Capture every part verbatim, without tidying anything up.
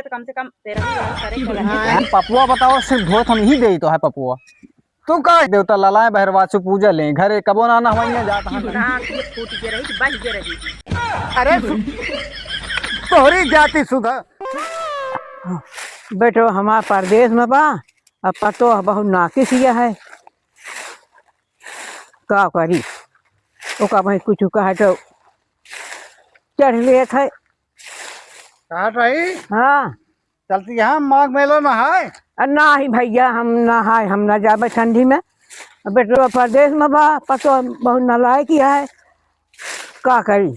तो कम से कम तेरह ही बार करे के रहे। हाँ, पपुआ बताओ, सिर्फ धोत हम ही देई तो है पपुआ। तू का देवता ललाए बहरवाचु पूजा ले, घरे कबो ना नहवइया जात हन। दांत ये फूट के रही, बह के रही। अरे सु-, तोहरी जाति सुधा। बेटो हमार परदेस में बा, अब पतो बहुत नाकिस ये है, का करी? ओका भाई कुछ कहा तो चढ़ लेत है। कहा रही? हाँ। चलती यहाँ माघ मेला नहाए? अ, नाही भइया, हम नहाए, हम ना जाबे ठंडी में। अब बेटवा परदेस में बा, पतो बहुत नालायक ही है, का करी?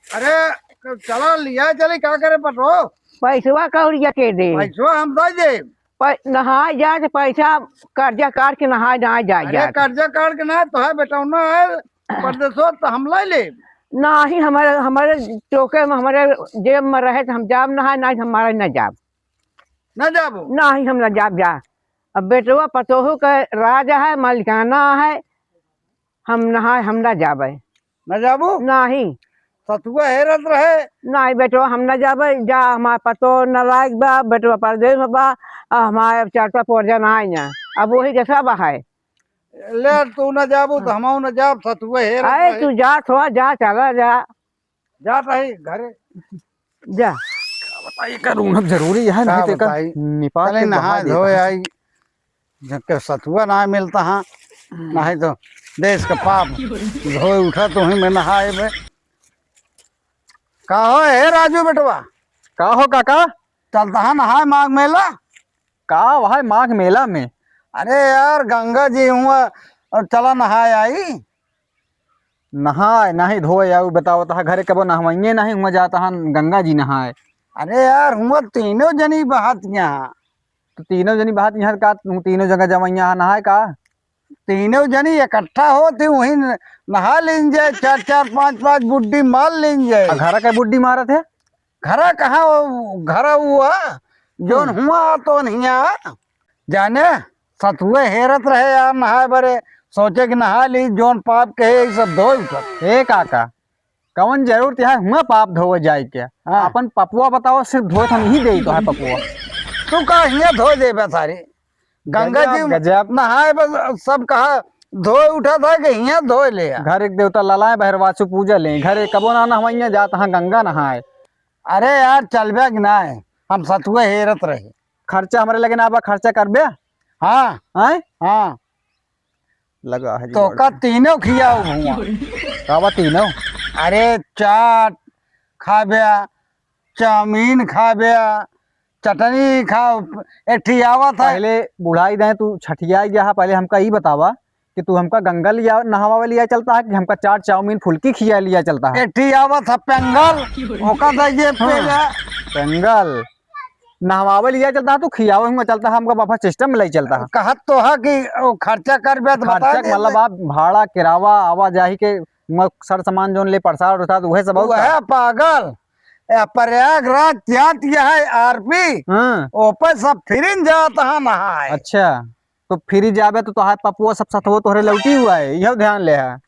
अरे, चला लिया चली, का करे पटो? पैसवा कौड़िया के दे? पैसवा हम दे दे। पै-, नहाए जाए तो पैसा कर्जा काट के नहाए ना जाए अरे, जाए। कर्जा काट के ना, तो है बेटौना है, परदेसो तो हम ले ले। नाही, हमारे, हमारे चोके में, हमारे जेब में रहे तो हम जाब नहाए, नाही हमारा ना जाब। ना जाबो? नाही, हम ना जाब जा। अब बेटवा पतोहू के राज है, मलिकाना है, हम नहाए, हम ना जाबे। ना जाबू? नाही। सतुआ हेरत रहे। नाही बेटवा, हम ना जाबे, जा, हमार पतोह नालायक बा, बेटवा परदेस में बा, आ हमार अब चर्चा पोरजा नाही ना, अब वही के सब है। ले, तू ना जाबू तो हमहू ना जाब, सतुआ हेरत अरे रहे। तू जा, थोड़ा जा, चला जा। जात रही घरे। जा। का बताई, एकर उनब जरूरी है, नहीं का तो एकर बताई? निपात चले के बहा नहाए देता धोए है। आई, जबकि सतुआ ना मिलता है, नहीं तो देश का पाप धोए उठा तो ही में नहाए में। का हो हे राजू बेटवा? का हो काका? चलता है नहाए माघ मेला? का वहाँ माघ मेला में? अरे यार, गंगा जी हुआ और चला नहाए आई। नहाए, नाही धोए, आऊ बताओ, तहा घरे कबो नहवाइए नाही हुआ जाता हन गंगा जी नहाए। अरे यार, हुआ तीनों जनी बहत यहाँ। तो तीनों जनी बहत यहाँ का, तू तीनों जगह जवैया नहाए का? तीनों जनी इकट्ठा होती, वहीं न-, नहा लीन जाए, चार चार पाँच पाँच बुड्डी मार लीन जाए। आ घरा के बुड्डी मारत है? घरा कहाँ, वो घरा हुआ, जौन हम्म। हुआ तो नहीं आ। जाने, सतुए हेरत रहे यार नहाए बरे, सोचे कि नहा ली, जौन पाप कहे, यही सब धोए उठत। ए काका, कवन जरूरत है हुआ पाप धोवे जाए के? हाँ। अपन पपुआ बताओ, सिर्फ धोए हम ही देई तो है पपुआ। तू का हियाँ धो देबे सारी? गंगा गजब, जी गजब। नहाए बस सब कहा धोए उठा था कि हियाँ धोए ले आ। घर एक देवता ललाए बहरवाचु पूजा ले, घर एक कबो ना नहवाइया जात हाँ गंगा नहाए। अरे यार, चलबे कि ना है? हम सतुए हेरत रहे। खर्चा हमरे लगे ना बा, खर्चा करबे? हाँ। हैं? हाँ। लगा है जी तो बड़ा। का तीनों खियाओ भुआ? का बा तीनों? अरे चाट खाबे, चाउमीन खाबे, चटनी खाओ। एक ठी आवत है। पहले बुढ़ाई दे तू छठियाई गया है, पहले हमका ई बतावा कि तू हमका गंगा लिया, नहवावे लिया चलता है कि हमका चाट चाउमीन फुल्की खिया लिया चलता है? एक ठी आवत है पेंगल, ओका दइए हाँ। पेला। पेंगल नहवावे लिया चलता है, तू खियावे हुआ चलता है, हमका बफे सिस्टम में ले चलता है। कहत तो है कि वो खर्चा करबे तो बता खर्चा दे। मतलब आप भाड़ा किरावा आवाजाही के हुआ सर सामान जोन ले प्रसाद उरसाद उहे सब होता। वह पागल, ए, प्रयागराज जात यह है आरपी, हाँ। ओपे सब फिरिन जात है नहाए। अच्छा, तो फिरी जाबे तो तोहार पपुआ सब सतवो तोहरे लौटी हुआ है, यह ध्यान ले है।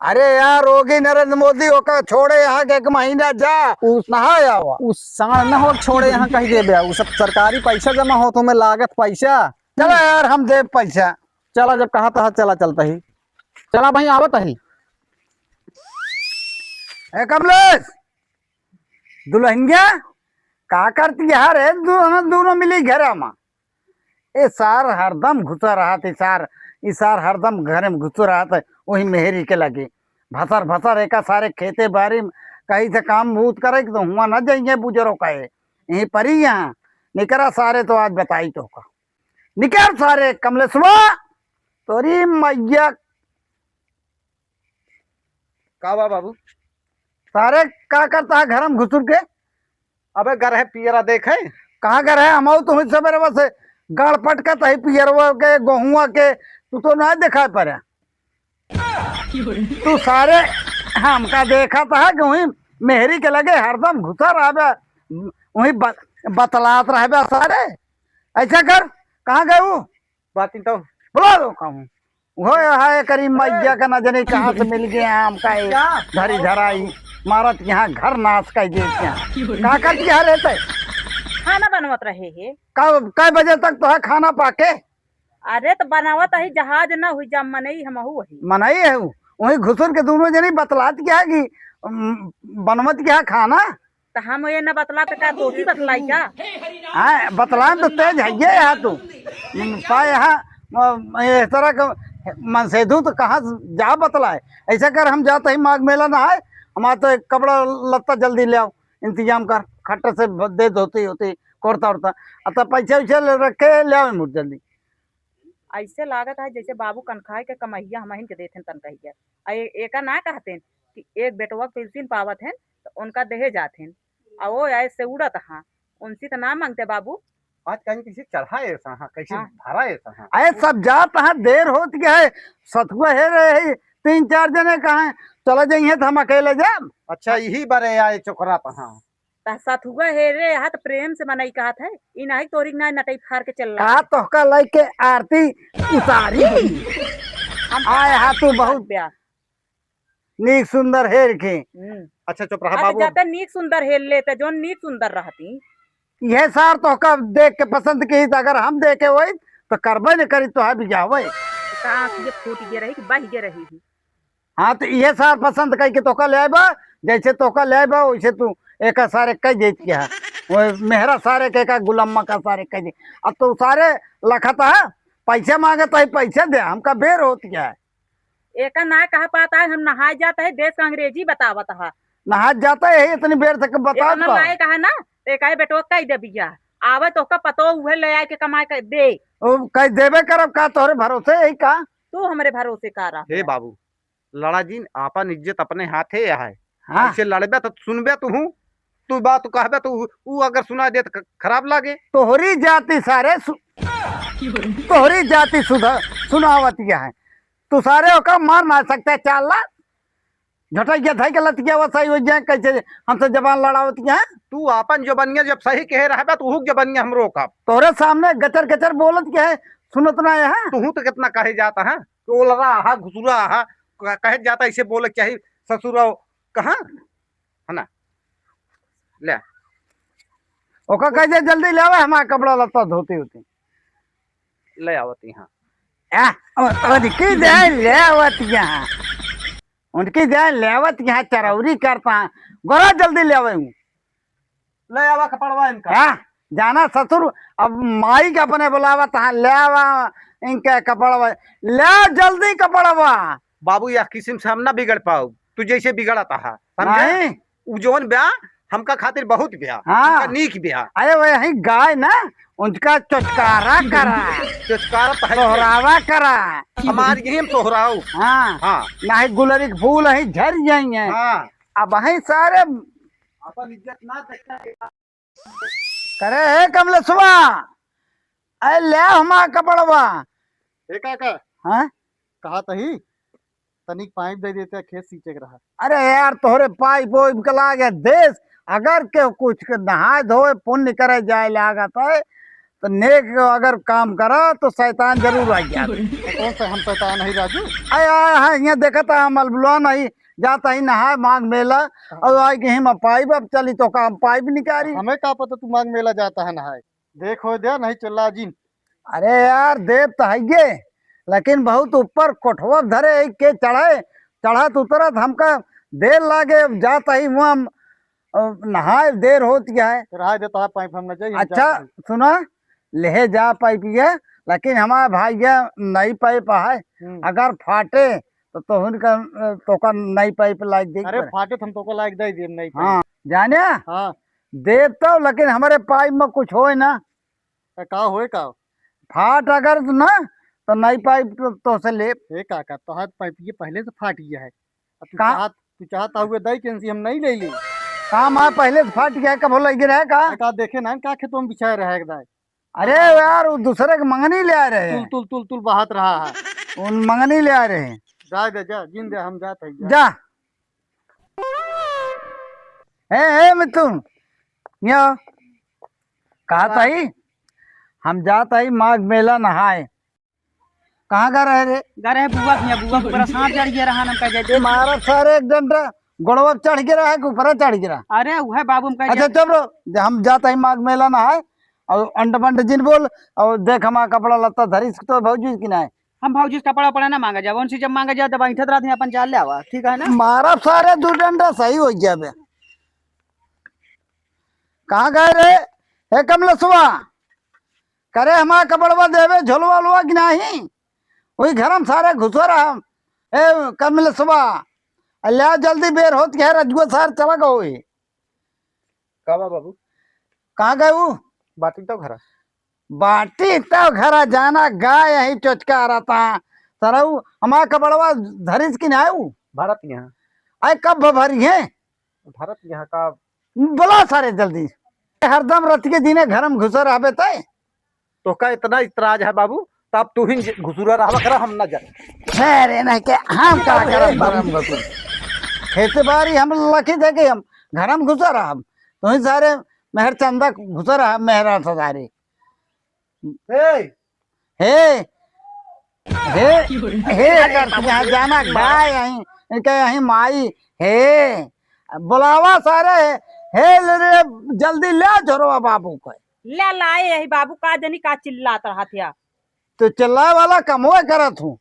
अरे यार, योगी नरेंद्र मोदी ओका छोड़े यहाँ के एक महीना जा, उस नहाए आवा। उस साँड़ न हो छोड़े यहाँ कही देबे, उ सब सरकारी पैसा जमा हो, तुम्हें लागत पैसा। चला यार, हम देब पैसा। चला, जब कहा तहा चला चलता ही। चला भाई, आवत ही। ए कमलेश, दुल्हनिया, का करती है रे? दोनों, दोनों मिली घरा में। ए सार हरदम घुसा रहत, ई सार, ई सार हरदम घरे में घुसा रहत, वही मेहरी के लगे। भसर भसर एका सारे खेते बारी में कहीं से काम बूत करे तो हुआ न जाइए बुजरो कहे। यहीं पर ही यहाँ निकरा सारे, तो आज बताई तो का। निकर सारे कमलेशवा, तोरी मैया। का बा बाबू? सारे का करता है घर में घुसुर के? अबे गरहे पियरा देखे। कहाँ गरहे? हम तो हुई सबेरे बस गाड़ पटकत है पियरवा के, गोहुआ के, तू तो ना दिखाई पड़े। तू सारे हमका देखत है कि वहीं मेहरी के लगे हरदम घुसा रहबे, वहीं ब-, बतलात रहबे सारे। ऐसा कर, कहाँ गए वो? बात तो बोला दो कहूँ। वो है करी मैया का, ना जाने कहाँ से मिल गए हमका ये क्या? धरी धराई मारत यहाँ घर नाश कर देते हैं। का करती है रहते? बनवत रहे हे। का, कै बजे तक तोहे खाना पाके? अरे, त बनावत अही, जहाज न हुई, जब मनई हमहू अही। मनई है उ। वही घुसुर के दुनो जनी बतलात क्या है कि, उम, बनवत क्या है खाना? त हम ये न बतला त का तोही बतलाई का? हाँ, बतलान तो तेज है ये यहाँ तू। उम, पा यहाँ, अ, इस तरह का मनसेधू तो कहाँ से जा बतलाए? ऐसा कर, हम जात ही माघ मेला नहाए, हमार तो एक कपड़ा लत्ता जल्दी ले आओ, इंतजाम कर, खट्ट से भ-, दे धोती होती, कुर्ता उर्ता। अब तो पैसा वैसा ले रखे, ले आओ मुझ जल्दी। ऐसे लागत है जैसे बाबू कनखाए के कमैया हमहिन के देथेन तनकहिया। आ ए-, एका ना कहतेन कि एक बेटवा के पेंसिन पावत हेन, त उनका देहे जात हेन। आ ओ ऐसे उड़त हाँ, उनसे त ना मांगते बाबू। आज कहीं किसी चढ़ा ऐसा हाँ, कैसे हाँ। भरा ऐसा हाँ। अरे सब जात हाँ, देर होत गया है, सतुआ हे रहे है, तीन चार जने कहा है, चला जाइए तो हम अकेले जाब। अच्छा, यही बारे आए चोकरा त हाँ। त सतुआ हे रे, हाथ प्रेम से मनई कहत है, ई नाही तोरी ना नटई फार के चल रहा का है। तोहका लइके आरती उतारी? हम आए हा तू बहुत ब्या। नीक सुंदर हेर के। हम्म। अच्छा, चुप रहा आज बाबू। जाते नीक सुंदर हेर लेते, जोन नीक सुंदर रहती। यह सार तोहका देख के पसंद की, त अगर हम देखे होई, त करबे न करी तोहार बियाह होई। का आँख ये फूट गे रही कि बह गे रही ही? हाँ, त इहे सार पसंद कई के तोका ले आइबा, जैसे तोका ले आइबा, वैसे तू एका सारे कह देत के हा। वो मेहरा सारे के का गुलामा का सारे कह दे। अब तो सारे लखत है, पैसे मांगत है, पैसे दे, हमका बेर होत क्या है? एका ना कह पाता है, हम नहाए जात है, देश का अंग्रेजी बतावत है। नहाए जाता है, इतनी बेर तक बताओ इतना तो। लायक है ना, एका बेटो कह दे बिया, आवे तो का पतो उहे ले आए के कमाए के दे। ओ, कह देबे करब का, तोहरे भरोसे है का? तू हमरे भरोसे का रहा हे है। बाबू, लड़ा जिन, आपन इज्जत अपने हाथे है। हाँ। ऐसे लड़बे तो सुनबे तू हूँ, तू बात कहबे तो उ, उ अगर सुना दे तो ख-, खराब लागे। तोहरी जाति सारे सु-, तोहरी जाति सुधा-, सुनावत यह है। तू सारे ओका मार ना सकते, चाल ला। झटक के धई के लतिया वो सही हो जाए, कैसे हमसे जबान लड़ावत यह है? तू आपन जबानिया जब सही कहे रहबे तो उहुक जबानिया हम रोकब। तोहरे सामने गचर गचर बोलत के है, सुनत ना है। तू तो कितना कहे जाता है। ओलरा हा, घुसुरा हा, क-, कहे जाता, इसे बोले के चाही, ससुरा कहाँ, है ना? ले। ओका कह दे, जल्दी ले आवे, हमार कपड़ा लत्ता धोती होती। ले आवत यहाँ। आ, उ-, उनकी दे ले आवत यहाँ। उनकी दे ले आवत यहाँ, चरौरी करता। गोरा जल्दी ले आवे हूँ। ले आवा कपड़वा इनका। हाँ, जाना ससुर, अब माई के अपने बुलावत हाँ, ले आवा इनके कपड़वा, ले आ जल्दी कपड़वा। बाबू, यह किस्म से हम ना बिगड़ पाऊ, तू जैसे बिगड़त हा, समझे? नहीं। उ जौन ब्या, हमका खातिर बहुत ब्या, हाँ। हमका नीक ब्या। अरे वही गाय ना, उनका चुचकारा करा। चुचकारा तो है। सोहरावा करा। हमार यही हम सोहराऊ। हाँ। हाँ। नहीं गुलरी के फूल ही झर जाएंगे। हाँ। अब वही सारे अपन इज्जत ना देखा। करे हे कमलेशवा, अरे ले हमार कपड़वा। हे काका, हाँ? कहा तही, तनिक पाइप दे देते, खेत सींचे के रहा। अरे यार, तोहरे पाइप वाइप के लागे देश, अगर केहू कुछ के नहाए धोए पुण्य करे जाए लागत है, तो नेक अगर काम करा तो शैतान जरूर आ जाए। तो कौन सा हम शैतान है राजू? अरे यार, हाँ, यहाँ देखत है, हम अलबुलवा नहीं जाता ही नहाए माघ मेला, हाँ। और आए के हम पाइप, अब चली तो काम पाइप निकारी। हमें का पता तू माघ मेला जाता है नहाए। देखो दे, नहीं चला जिन। अरे यार, देव तो हइये, लेकिन बहुत ऊपर कोठवा धरे है, के चढ़े, चढ़त उतरत हमका देर लागे, अब जात ही हुआ हम, अ, नहाए देर होत गया है। रहा देता है पाइप, हम न जाई, हम अच्छा, जात ही। सुना, लेहे जा पाइप ये, लेकिन हमारा भाई ये नई पाइप है, हम्म। अगर फाटे तो तोहन का, अ, तोका नई पाइप लाइक देख अरे पर। फाटे तो हम तोका लाइक दे देब नई पाइप। हाँ, जाने? हाँ। देब तो, लेकिन हमारे पाइप में कुछ होए ना। ए, का होए का? फाट अगर ना, तो नई पाइप तो, तो से लेब। ए काका, तोहार पाइप ये पहले से फाट गया है। अब तू का? चाहत, तू चाहत हुए दई के हम नहीं ले ली। का माँ पहले से फाट गया है, कब लग रहा है का? ए, का देखे ना, का खेतों में बिछाए रहे एक दाई। अरे यार, वो दूसरे के मंगनी ले आ रहे हैं। तुल, तुल, तुल, तुल बहात रहा है। उन मंगनी ले आ रहे हैं। जा दे, जा, जिन दे, हम जात है, जा। जा। ए, ए, मिथुन, यो, कहा हाँ। ताई, हम जात आई माघ मेला नहाए। कहाँ गा रहे रे? गा रहे बुआ के यहाँ, बुआ के ऊपर साँप चढ़ गया रहा, हम कह जाए, देख। मारा सारे एक डंडा, गोड़वा चढ़ गया रहा, के ऊपर चढ़ गया रहा। अरे, वह बाबू, हम कह अच्छा, जाए। चुप रहो, हम जात आई माघ मेला नहाए, और अंड बंड जिन बोल, और देख हमार कपड़ा लत्ता धरिस तो भौजी कि नाहीं। हम भौजी से कपड़ा उपड़ा ना मांगे जाब, उनसे जब मांगे जाब तब बैठत रहती अपन जाल ले आवा, ठीक है ना? मारब सारे दू डंडा सही होइ जाबे। कहाँ गए रे? हे कमलेशवा, करे हमार कपड़वा देबे झोलवा लोवा कि नाहीं? वही घर में सारे घुसो रहा। ए कमलेशवा, अल्लाह जल्दी बेर होत के है, रजुआ सार चला गओ है। का बा बाबू? कहाँ गए ऊ? बाटी तो घरा। बाटी तो घरा जाना, गाय यही चोचका रहता। सरऊ, हमार कपड़वा धरिस कि नाहीं ऊ? भारत यहाँ। आए कब भरी है? भारत यहाँ का। बोला सारे जल्दी। हरदम रत के दिने घर में घुसा रहबे तय। तोहका इतना इतराज है बाबू, तब तू ही घुसुरा रहबा करा, हम ना जाए। अरे नहीं के हम का करब बाबू? घर में घुसुर। खेती बाड़ी हम लखी दे के हम घर में घुसा रहब। तू ही सारे मेहर चंदा घुसा रहा मेहरा से सारे। हे, हे, हे, हे, अगर तू यहाँ जाना गाय यहीं, इनके यहीं माई, हे, बुलावा सारे, हे, ले रे, जल्दी ले झोरवा बाबू को। ले लाए यही बाबू, का जनी का चिल्लात रहत या। तो चिल्लाए वाला कमवे करत हूँ।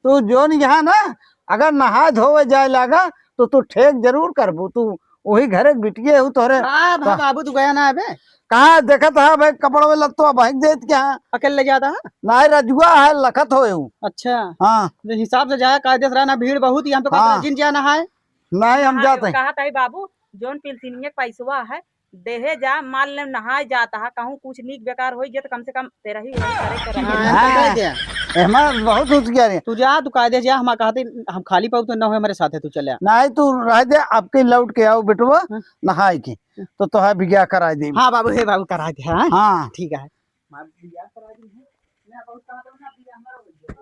तू जोन यहाँ ना, अगर नहाए धोवे जाए लागा, तो तू ठेक जरूर करबू। तू वही घरे के बिटिये हूँ तोहरे। हाँ, भा-, बाबू, तू गया ना अबे? कहाँ देखत है भाई, कपड़वे लत्तो बहक देत क्या? अकेले जाता है? नाहीं, रजुआ है, लखत होए हूँ। अच्छा। हाँ। तो हिसाब से जाए, कायदे से रहना, भीड़ बहुत ही, हम तो कहते हाँ। हैं, जिन जाना है। नाहीं, हम नहाए, जाते हैं। कहत है बाबू, जोन पिलसिनिया के पैसवा है, देहे जा, मान ले नहाए जात हा, कहूँ कुछ नीक बेकार होई जे, त कम से कम तेरा ही वही करे के रहे। हाँ, हाँ। कह दिया। एहमा बहुत होशियार है। तू जा, तू कायदे जा, हम कहते, हम खाली पाऊ तो न हो, हमारे साथ है, तू चले आ। नाहीं, तू रह दे, आपके लौट के आओ बेटवा, हाँ। नहाए के, तो तोहार बियाह कराए दे। हाँ बाबू, हे बाबू, कराए दे, हाँ? हाँ। ठीक है। हमार बियाह करा दी है। ना बहुत कहा तो ना बियाह हमारा हो गया।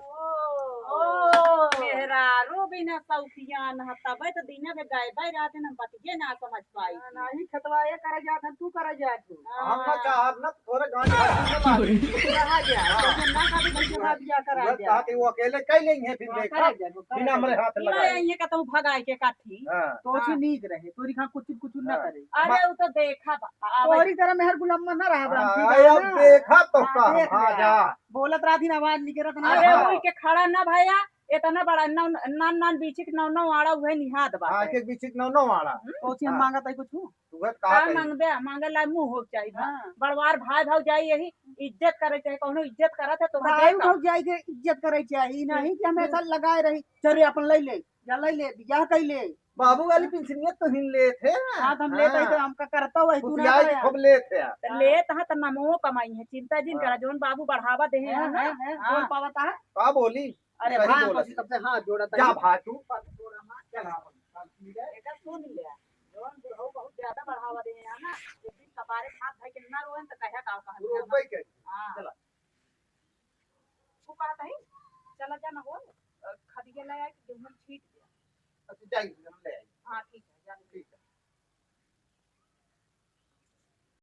ओ, ओ। मेहरारू बिना सौखियान ह, तबे तो दिना के गायबा रहत है, हम बतिये ना समझ पाई। ना, ना, ही खेतवा ये करे जात है, तू करे जात हो। हाँ। हम ना चाहब ना, थोड़े गांव में ना मारी। रहा गया, हाँ। तो ना कभी भैया बियाह करा उहे दिया। कहा कि वो अकेले कई लेंगे फिर हाँ, देखा, करे जाए, करे बिना हमरे जाए। हाथ ना लगाए। ये कहता हूँ भगाए के काठी। हाँ। तो हाँ। नीक रहे, तोरी खां कुछ, कुछ ना हाँ। करे। अरे, मा- वो तो देखा बा, आवे। तोरी तरह मेहर गुलाम ना रहा, हाँ, ठीक है अब ना? देखा तो हाँ, का, देख हाँ, ले। जा। बोलत रहती ना, आवाज निकलत ना अरे, रहा। हाँ। उई के खड़ा ना भया, इतना बड़ा नौ, नान, नान बीछी के नौ, नौ आड़ा उहे निहात बा। हाँ, एक एक बीछी के नौ, नौ आड़ा। हम्म? तो हम हाँ। मांगत है कुछ? तू का का कही? मांगबे? मांगे ला मुंह हो चाहिए। हाँ। बड़वार भाई भौजाई यही इज्जत करे चाहिए, कौनो इज्जत करत है तो भाई देखा। भौजाई के इज्जत करे चाहिए, नहीं कि हमेशा हम्म। लगाए रही, चल रे अपन ले ले। या ले ले, बियाह कइ ले। बाबू वाली पिलसिनिया तो हिन लेत है। हाँ, तो हम लेत है, तो हाँ। हमका करता हुआ है, तू ना कुटिया करे। खूब लेत है। तो हाँ। लेत है, तो नमो कमाई है, चिंता जिन हाँ। करा, जौन बाबू बढ़ावा दे हैं हाँ, ना। हाँ, हाँ, हाँ। बोल पावत है। का बोली? अरे सही भाई, बोलत बस है। सबसे हाथ जोड़ा था। जा भाई तू। चल, हाँ, चल, ठीक है। एका सुन ले, जौन बुढ़ऊ बहुत ज्यादा बढ़ावा दे हैं ना, एक दिन कपारे हाथ धइ के ना रोएन, तो कहे का कहत तू है रोबे ना। के। हाँ। चला। तू कहत है, चला जा ना हो, अ, खदिया ले आए, गेहूं छीट दे। अच्छा, जाइए, हम ले आइए। हाँ, ठीक है, जा। ठीक है।